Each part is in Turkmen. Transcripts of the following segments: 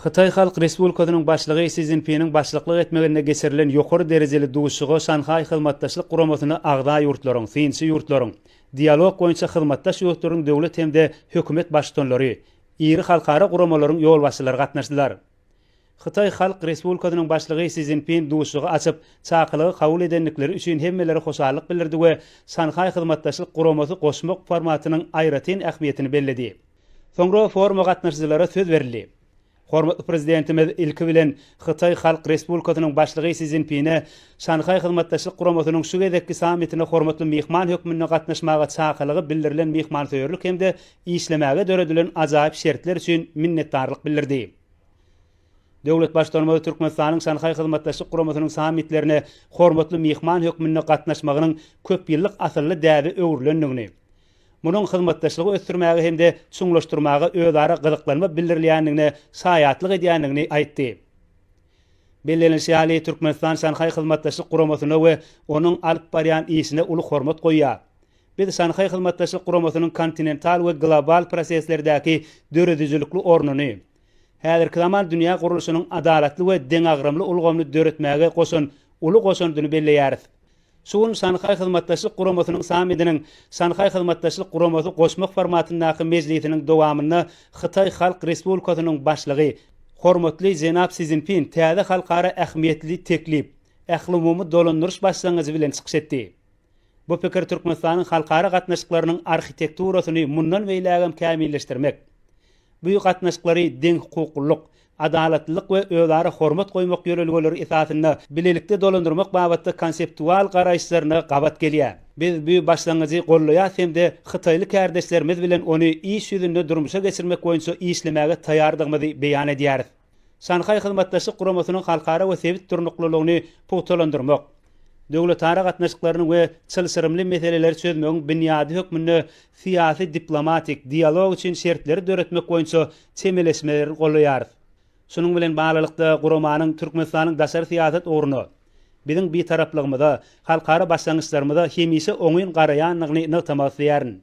Hytaý Halk Respublikasynyň Başlygy Si Szinpiniň başlyklyk etmeginde geçirilen ýokary derejeli duşuşyga Şanhaý Hyzmatdaşlyk Guramasyna agza ýurtlaryň, synçy ýurtlaryň, dialog boýunça hyzmatdaş ýurtlaryň döwlet hem-de hökümet baştutanlary, iri halkara guramalaryň ýolbaşçylary gatnaşdylar. Hytaý Halk Respublikasynyň Başlygy Si Szinpin duşuşygy açyp, çakylygy kabul edendikleri üçin hemmelere hoşallyk bildirdi we Şanhaý Hyzmatdaşlyk Guramasy goşmak formatynyň aýratyn ähmiýetini belledi. Soňra foruma gatnaşyjylara söz berildi. Hormatly Prezidentimiz ilki bilen Hytaý Halk Respublikasynyň Başlygy Si Szinpine Şanhaý Hyzmatdaşlyk Guramasynyň şu gezekki sammitine hormatly myhman hökmünde gatnaşmaga çakylygy bildirilen myhmansöýerlik hem-de işlemäge döredilen ajaýyp şertler üçin minnetdarlyk bildirdi. Döwlet Baştutanymyz Türkmenistanyň Şanhaý Hyzmatdaşlyk Guramasynyň sammitlerine hormatly myhman hökmünde gatnaşmagynyň köpýyllyk asylly däbe öwrülendigini, munuň hyzmatdaşlygy ösdürmäge hem-de çuňlaşdyrmaga özara gyzyklanma bildirilýändigine şaýatlyk edýändigini aýtdy. Bellenilişi ýaly, Türkmenistan Şanhaý Hyzmatdaşlyk Guramasyna we onuň alyp barýan işine uly hormat goýýar. Biz Şanhaý Hyzmatdaşlyk Guramasynyň kontinental we global proseslerdäki döredijilikli ornuny, häzirki zaman dünýä gurluşynyň adalatly we deňagramly ulgamyny döretmäge goşan uly goşandyny belleýäris. Şu gün Şanhaý Hyzmatdaşlyk Guramasynyň sammitiniň Şanhaý Hyzmatdaşlyk Guramasy goşmak formatyndaky mejlisiniň dowamynda Hytaý Halk Respublikasynyň Başlygy, hormatly jenap Si Szinpin täze halkara ähmiýetli teklip, Ählumumy dolandyryş başlangyjy bilen çykyş etdi. Bu pikir Türkmenistanyň halkara gatnaşyklarynyň arhitekturasyny mundan beýlägem kämilleşdirmek, bu gatnaşyklary deňhukuklylyk, adalatlylyk we özara hormat goýmak ýörelgeleri esasynda bilelikde dolandyrmak babatda konseptual garaýyşlaryna gabat gelýär. Biz bu başlangyjy goldaýarys hem-de hytaýly kärdeşlerimiz bilen ony iş ýüzünde durmuşa geçirmek boýunça işlemäge taýýardygymyzy beýan edýäris. Şanhaý Hyzmatdaşlyk Guramasynyň halkara we sebit durnuklylygyny pugtalandyrmak, döwletara gatnaşyklarynyň we çylşyrymly meseleleri çözmegiň binýady hökmünde syýasy-diplomatik dialog üçin şertleri döretmek boýunça çemeleşmeleri goldaýarys. Şunuň bilen baglylykda, guramanyň Türkmenistanyň daşary syýasat ugruna, biziň Bitaraplygymyza, halkara başlangyçlarymyza hemişe oňyn garaýandygyny nygtamak isleýärin.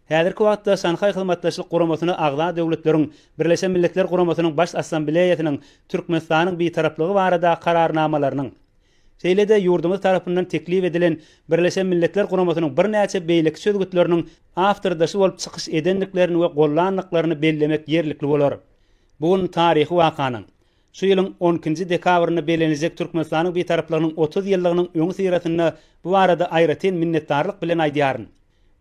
Häzirki wagtda Şanhaý Hyzmatdaşlyk Guramasyna agza döwletleriň Birleşen Milletler Guramasynyň Baş Assambleýasynyň Türkmenistanyň Bitaraplygy barada Kararnamalarynyň, şeýle-de ýurdumyz tarapyndan teklip edilen Birleşen Milletler Guramasynyň birnäçe beýleki çözgütleriniň awtordaşy bolup çykyş edendiklerini we gollandyklaryny bellemek ýerlikli bolar. Bu gün taryhy wakanyň, şu ýylyň on ikinji dekabrynda belleniljek Türkmenistanyň Bitaraplygynyň 30 ýyllygynyň öňüsyrasynda bu barada aýratyn minnetdarlyk bilen aýdýaryn.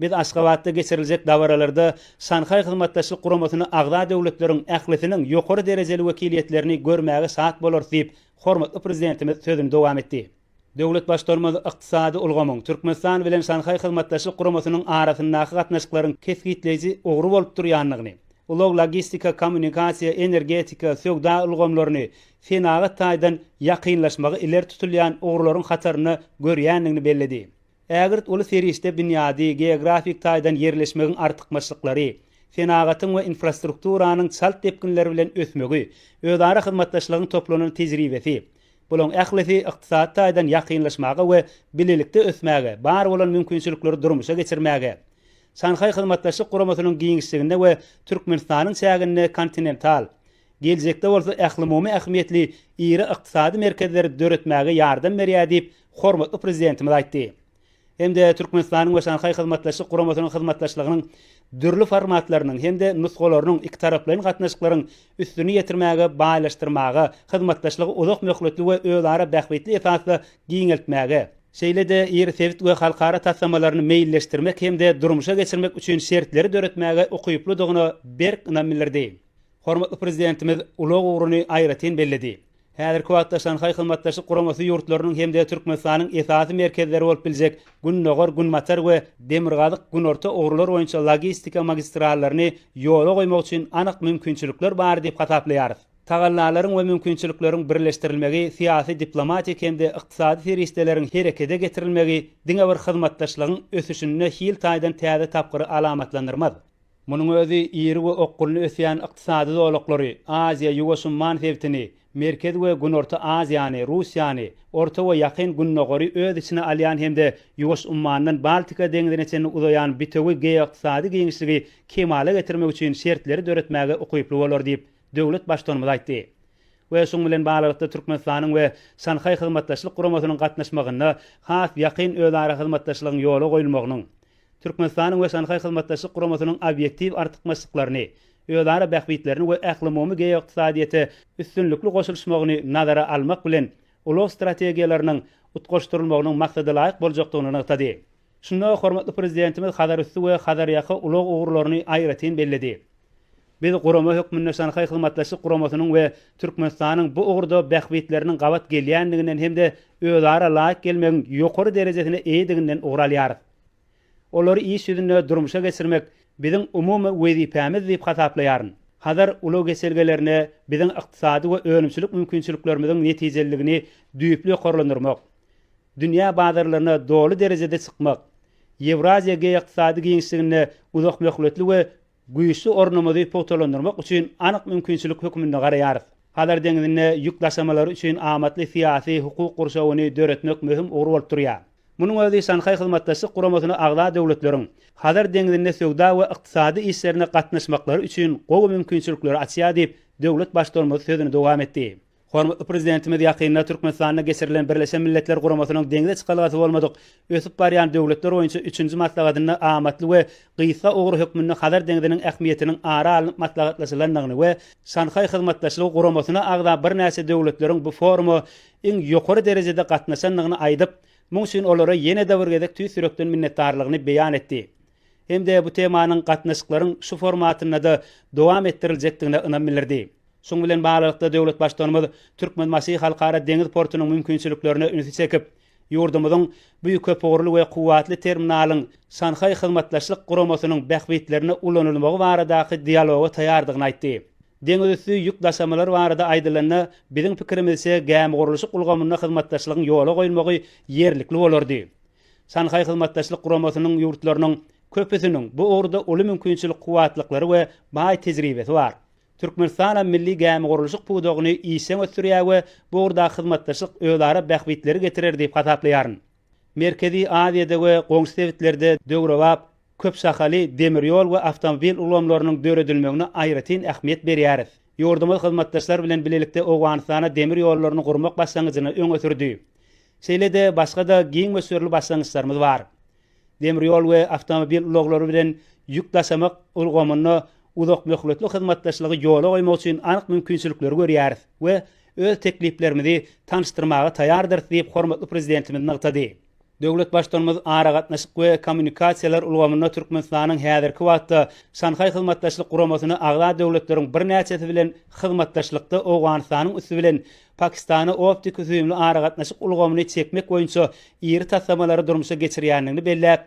Biz Aşgabatda geçiriljek dabaralarda Şanhaý Hyzmatdaşlyk Guramasyna agza döwletleriň ählisiniň ýokary derejeli wekiliýetlerini görmäge şat bolarys diýip, hormatly Prezidentimiz sözüni dowam etdi. Döwlet Baştutanymyz ykdysady ulgamyň Türkmenistan bilen Şanhaý Hyzmatdaşlyk Guramasynyň arasyndaky gatnaşyklaryň kesgitleýji ugry bolup durýandygyny, ulag-logistika, kommunikasiýa, energetika, söwda ulgamlaryny senagat taýdan ýakynlaşmagy ileri tutulýan ugurlaryň hatarynda görýändigini belledi. Ägirt uly serişde binýady, geografik taýdan ýerleşmegiň artykmaçlyklary, senagatyň we infrastrukturanyň çalt depginler bilen ösmegi, özara hyzmatdaşlygyň toplanan tejribesi, bulaň ählisi ykdysady taýdan ýakynlaşmaga we bilelikde ösmäge, bar bolan mümkinçilikleri durmuşa geçirmäge, Şanhaý Hyzmatdaşlyk Guramasynyň giňişliginde we Türkmenistanyň çäginde kontinental, geljekde bolsa ählumumy ähmiýetli iri ykdysady merkezleri döretmäge ýardam berýär diýip, hormatly Prezidentimiz aýtdy. Hem-de Türkmenistanyň we Şanhaý Hyzmatdaşlyk Guramasynyň hyzmatdaşlygynyň dürli formatlarynyň hem-de nusgalarynyň ikitaraplaýyn gatnaşyklaryň üstüni ýetirmäge, baýlaşdyrmaga, hyzmatdaşlygy uzak möhletli we özara bähbitli esasda giňeltmäge, şeýle-de iri sebit we halkara taslamalaryny meýilleşdirmek hem-de durmuşa geçirmek üçin şertleri döretmäge ukyplydygyna berk ynam bildirdi. Hormatly Prezidentimiz ulag ugruny aýratyn belledi. Häzirki wagtda Şanhaý Hyzmatdaşlyk Guramasy ýurtlarynyň hem-de Türkmenistanyň esasy merkezleri bolup biljek Gündogar, Günbatar we Demirgazyk, Günorta ugurlar boýunça logistika magistrallaryny ýola goýmak üçin anyk mümkinçilikler bar diýip hasaplaýarys. Tagallalaryň we mümkinçilikleriň birleşdirilmegi, syýasy-diplomatik hem-de ykdysady serişdeleriň herekede getirilmegi diňe bir hyzmatdaşlygyň ösüşinde hil taýdan täze tapgyry alamatlandyrmaz. Munuň özi iri we okgunly ösýän ykdysady zolaklary, Aziýa, Ýuwaş umman sebitini, Merkez we Günorta Aziýany, Russiýany, Orta we Ýakyn Gündogary öz içine alýan hem-de Ýuwaş ummandan Baltika deňzine çenli uzaýan bitewi geoykdysady giňişligi kemala getirmek üçin şertleri döretmäge ukyply bolar diýip, döwlet Baştutanymyz aýtdy. We şunuň bilen baglylykda Türkmenistanyň we Şanhaý Hyzmatdaşlyk Guramasynyň gatnaşmagynda has ýakyn özara hyzmatdaşlygyň ýola goýulmagynyň, Türkmenistanyň we Şanhaý Hyzmatdaşlyk Guramasynyň obýektiw artykmaçlyklaryny, özara bähbitlerini we ählumumy geoykdysadyýete üstünlikli goşulyşmagyny nazara almak bilen ulag strategiýalarynyň utgaşdyrylmagynyň maksadalaýyk boljakdygyny nygtady. Şunda hormatly Prezidentimiz Hazarüsti we Hazarýaka ulag ugurlaryny aýratyn belledi. Biz gurama hökmünde Şanhaý Hyzmatdaşlyk Guramasynyň we Türkmenistanyň bu ugurda bähbitleriniň gabat gelýändiginden hem-de özara laýyk gelmegiň ýokary derejesine eýediginden ugur alýarys. Olary iş ýüzünde durmuşa geçirmek biziň umumy wezipämiz diýip hasaplaýaryn. Hazar ulag geçelgelerine biziň ykdysady we önümçilik mümkinçiliklerimiziň netijeliligini düýpli ýokarlandyrmak, dünýä bazarlaryna doly derejede çykmak, Ýewraziýa geoykdysady giňişliginde uzakmöhletli we güýçli ornumyzy pugtalandyrmak üçin anyk mümkinçilik hökmünde garaýarys. Hazar deňzinde ýük daşamalary üçin amatly syýasy, hukuk gurşawyny döretmek möhüm ugur bolup durýar. Munuň özi Şanhaý Hyzmatdaşlyk Guramasyna agza döwletleriň Hazar deňzinde söwda we ykdysady işlerine gatnaşmaklary üçin gowy mümkinçilikleri açýar diýip, döwlet Baştutanymyz sözüni dowam etdi. Hormatly Prezidentimiz ýakynda Türkmenistanda geçirilen Birleşen Milletler Guramasynyň deňze çykalgasy bolmadyk ösüp barýan döwletler boýunça üçünji maslahatynda amatly we gysga ugur hökmünde Hazar deňziniň ähmiýetiniň ara alnyp maslahatlaşylandygyny we Şanhaý Hyzmatdaşlygy Guramasyna agza birnäçe döwletleriň bu foruma iň ýokary derejede gatnaşandygyny aýdyp, muň üçin olara ýene-de bir gezek tüýs ýürekden minnetdarlygyny beýan etdi hem-de bu temanyň gatnaşyklaryň şu formatynda-da dowam etdiriljekdigine ynam bildirdi. Şunuň bilen baglylykda, döwlet Baştutanymyz Türkmenbaşy Halkara deňiz portunyň mümkinçiliklerine ünsi çekip, ýurdumyzyň bu köpugurly we kuwwatly terminalyň Şanhaý Hyzmatdaşlyk Guramasynyň bähbitlerine ulanylmagy baradaky dialoga taýýardygyny aýtdy. Deňizüsti ýük daşamalar barada aýdylanda, biziň pikirimizçe, gämigurluşyk ulgamynda hyzmatdaşlygyň ýola goýulmagy ýerlikli bolardy. Şanhaý Hyzmatdaşlyk Guramasynyň ýurtlarynyň köpüsiniň bu ugurda uly mümkinçilik kuwwatlyklary we baý tejribesi bar. Türkmenistanam milli gämigurluşyk pudagyny işjeň ösdürýär we bu ugurdaky hyzmatdaşlyk özara bähbitleri getirer diýip hasaplaýaryn. Merkezi Aziýada we goňşy sebitlerde döwrebap, köpşahaly demir ýol we awtomobil ulgamlarynyň döredilmegine aýratyn ähmiýet berýäris. Ýurdumyz hyzmatdaşlar bilen bilelikde Owganystana demir ýollaryny gurmak başlangyjyny öňe sürdi. Şeýle-de başga-da giň möçberli başlangyçlarymyz bar. Demir ýol we awtomobil ulaglary bilen ýük daşamak ulgamynda uzakmöhletli hyzmatdaşlygy ýola goýmak üçin anyk mümkinçilikleri görýäris we öz tekliplerimizi tanyşdyrmaga taýýardyrys diýip, hormatly Prezidentimiz nygtady. Döwlet Baştutanymyz aragatnaşyk we kommunikasiýalar ulgamynda Türkmenistanyň häzirki wagtda Şanhaý Hyzmatdaşlyk Guramasyna agza döwletleriň birnäçesi bilen hyzmatdaşlykda Owganystanyň üsti bilen Pakistana optiki-süýümli aragatnaşyk ulgamyny çekmek boýunça iri taslamalary durmuşa geçirýändigini belläp,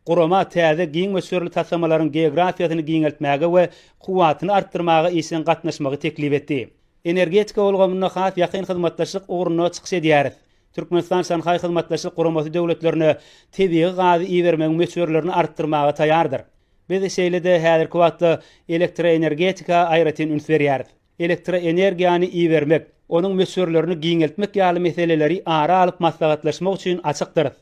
gurama täze giň möçberli taslamalaryň geografiýasyny giňeltmäge we kuwwatyny artdyrmaga işjeň gatnaşmagy teklip etdi. Energetika ulgamynda has ýakyn hyzmatdaşlyk ugrunda çykyş edýäris. Türkmenistan Şanhaý Hyzmatdaşlyk Guramasy döwletlerine tebigy gazy ibermegiň möçberlerini artdyrmaga taýýardyr. Biz şeýle-de häzirki wagtda elektroenergetika aýratyn üns berýäris. Elektroenergiýany ibermek, onuň möçberlerini giňeltmek ýaly meseleleri ara alyp maslahatlaşmak üçin açykdyrys.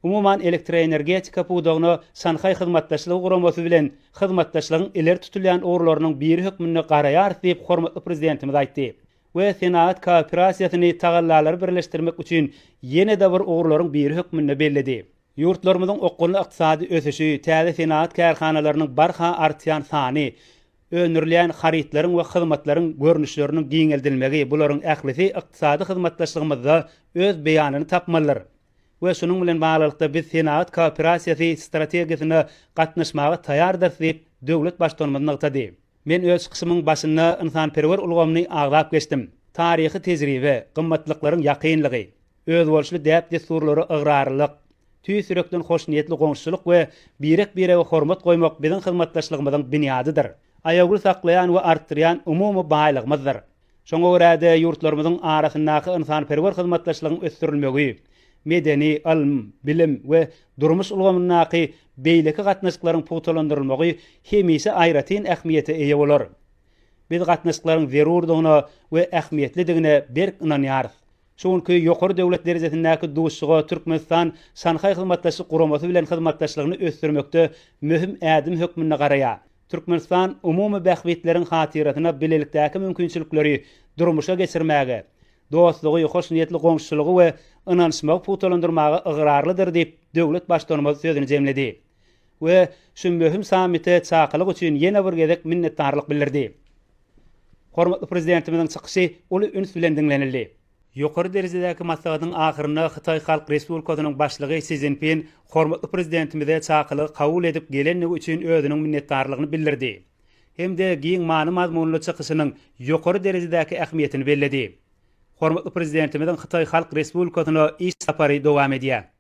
Umuman, elektroenergetika pudagyna Şanhaý Hyzmatdaşlygy Guramasy bilen hyzmatdaşlygyň ileri tutulýan ugurlarynyň biri hökmünde garaýarys diýip, hormatly Prezidentimiz aýtdy we senagat kooperasiýasyny tagallalary birleşdirmek üçin ýene-de bir ugurlaryň biri hökmünde belledi. Ýurtlarymyzyň okgunly ykdysady ösüşi, täze senagat kärhanalarynyň barha artýan sany, öndürilýän harytlaryň we hyzmatlaryň görnüşleriniň giňeldilmegi, bularyň ählisi ykdysady hyzmatdaşlygymyzda öz beýanyny tapmalydyr we şunuň bilen baglylykda biz senagat kooperasiýasy strategiýasyna gatnaşmaga taýýardyrys diýip, döwlet Baştutanymyz nygtady. Men öz çykyşymyň başynda ynsanperwer ulgamyny agzap geçdim. Taryhy tejribe, gymmatlyklaryň ýakynlygy, özboluşly däp-dessurlara ygrarlylyk, tüýs ýürekden hoşniýetli goňşuçylyk we birek-birege hormat goýmak biziň hyzmatdaşlygymyzyň binýadydyr, aýawly saklaýan we artdyrýan umumy baýlygymyzdyr. Şoňa görä-de, ýurtlarymyzyň arasyndaky ynsanperwer hyzmatdaşlygyň ösdürilmegi, medeni, ylm, bilim we durmuş ulgamyndaky beýleki gatnaşyklaryň pugtalandyrylmagy hemişe aýratyn ähmiýete eýe bolar. Biz gatnaşyklaryň zerurdygyna we ähmiýetlidigine berk ynanýarys. Şu günki ýokary döwlet derejesindäki duşuşyga Türkmenistan Şanhaý Hyzmatdaşlyk Guramasy bilen hyzmatdaşlygyny ösdürmekde möhüm ädim hökmünde garaýar. Türkmenistan umumy bähbitleriň hatyrasyna bilelikdäki mümkinçilikleri durmuşa geçirmäge, dostlugy, hoşniýetli goňşuçylygy we ynanyşmagy pugtalandyrmaga ygrarlydyr diýip, döwlet Baştutanymyz sözüni jemledi we şu möhüm sammite çakylyk üçin ýene bir gezek minnetdarlyk bildirdi. Hormatly Prezidentimiziň çykyşy uly üns bilen diňlenildi. Ýokary derejedäki maslahatyň ahyrynda Hytaý Halk Respublikasynyň Başlygy Si Szinpin hormatly Prezidentimize çakylygy kabul edip gelendigi üçin özüniň minnetdarlygyny bildirdi hem-de giň many-mazmunly çykyşynyň ýokary derejedäki ähmiýetini belledi. Hormatly Prezidentimiziň Hytaý Halk Respublikasyna iş sapary dowam edýär.